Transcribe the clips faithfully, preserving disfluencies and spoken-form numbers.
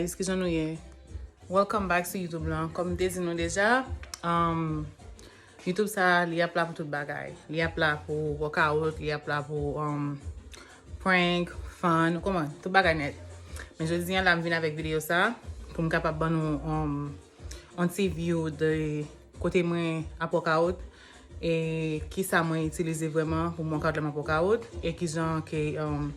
Guys, kijan nou ye? Welcome back to YouTube lan. Kòm m te di nou deja, um, YouTube sa, li ap la pou tout bagay. Li ap la pou workout, li ap la pou, um, prank, fun, ou konprann, tout bagay nèt. Men jodi an la, m vin avèk videyo sa pou m kapab ban nou, um, yon ti view de kote mwen ap workout e kisa mwen itilize vrèman pou m workout lè m ap workout e kijan ke, um,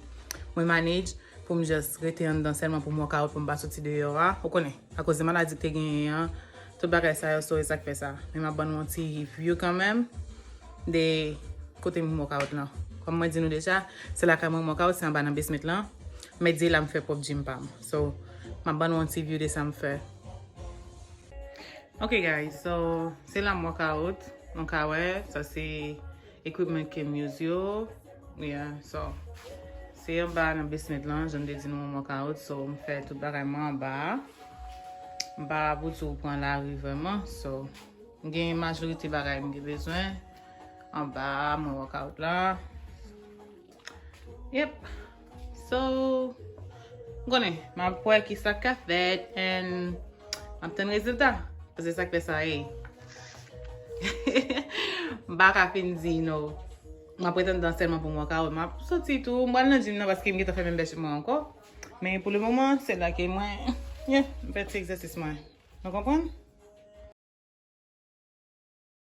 mwen manage pou m just rete anndan sèlman pou m workout, pou m pa soti deyò a. Ou konnen, akoz de maladi k te genyen an, tout bagay sa yo, so e sa k fè sa. Men m ap ban nou yon ti view kanmenm de kote m workout lan. Kòm mwen di nou deja, se lakay mwen m workout, se anba nan basement lan. Men di la m fè pwòp gym pa m. So, m ap ban nou yon ti view de sa m fè. Ok guys, so se la m workout. Nou ka wè, sa se equipment ke m use yo. Yeah, so se anba nan basement lan, jan m te di nou m workout, so m fè tout bagay mwen anba. M pa pou di w pran lari vrèman, so m gen majorite bagay m gen bezwen anba, mwen workout la. Yep. So, m konnen, m ap wè ki sa k ka fèt and m ap tann rezilta. Paske sa k fè sa ye. M pa ka fin di no. M ap rete anndan sèlman pou m workout. M ap soti tou, m pral nan gym nan paske m gentan fè menm bèch mwen ankò. Men pou le moman, se la ke mwen, yeah, m fè ti egzèsis mwen. Nou konprann?